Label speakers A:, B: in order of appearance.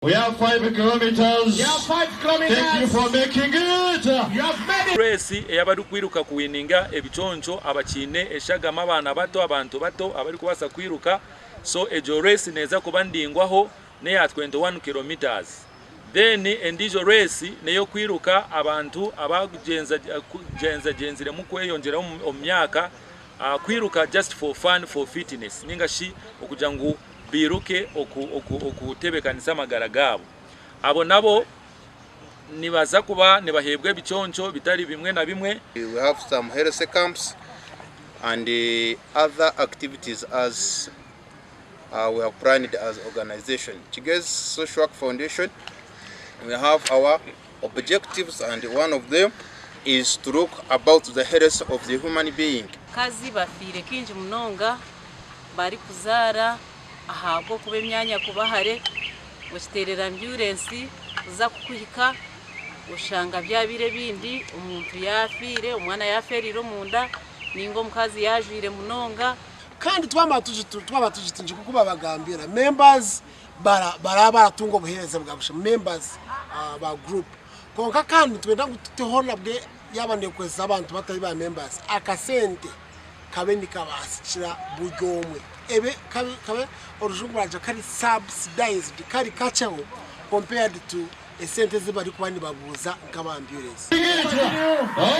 A: We have 5 kilometers.
B: You have 5 kilometers.
A: Thank you for making it.
B: You have made it.
C: Race ey'abarikwiruka kuwininga ebiconco, abakiine eshagama, abaana bato, abantu bato abarikubaasa kwiruka. So egyo race neeza kuba ndingwaho, neya 21 kilometers. Then endiijo race ney'okwiruka abantu abagyenzagenziremu kweyongyera omu myaka, kwiruka just for fun, for fitness, ninga shi okugira ngu biruke okutebekanisa amagara gaabo. Abo nabo nibaza kuba nibaheebwa ebiconco bitari bimwe na bimwe.
D: We have some health camps and other activities as we have planned as organization. Kigezi Social Work Foundation, we have our objectives, and one of them is to look about the health of the human being.
E: Abakazi bafiire kingi munonga barikuzaara ahabw'okuba emyanya kuba hare. Okiteerera ambulensi kuza kukuhika, oshanga byabire ebindi omuntu yafiire, omwana yaferire omunda, ninga omukazi yajwire munonga.
F: Kandi twaba tugitingi kuko babagambira members baraba baratunga obuheereza bwa busha, members ba group. Konka kandi twenda ngu tuteho nabwe yaba nekweza abantu batari ba members, akasente kabe nikabasikira buri omwe, ebe kabe orujungu baragira kari subsidized, kari kakyeho compared to esente ezi barikuba nibabuuza nk'aba ambulance.
A: Oh.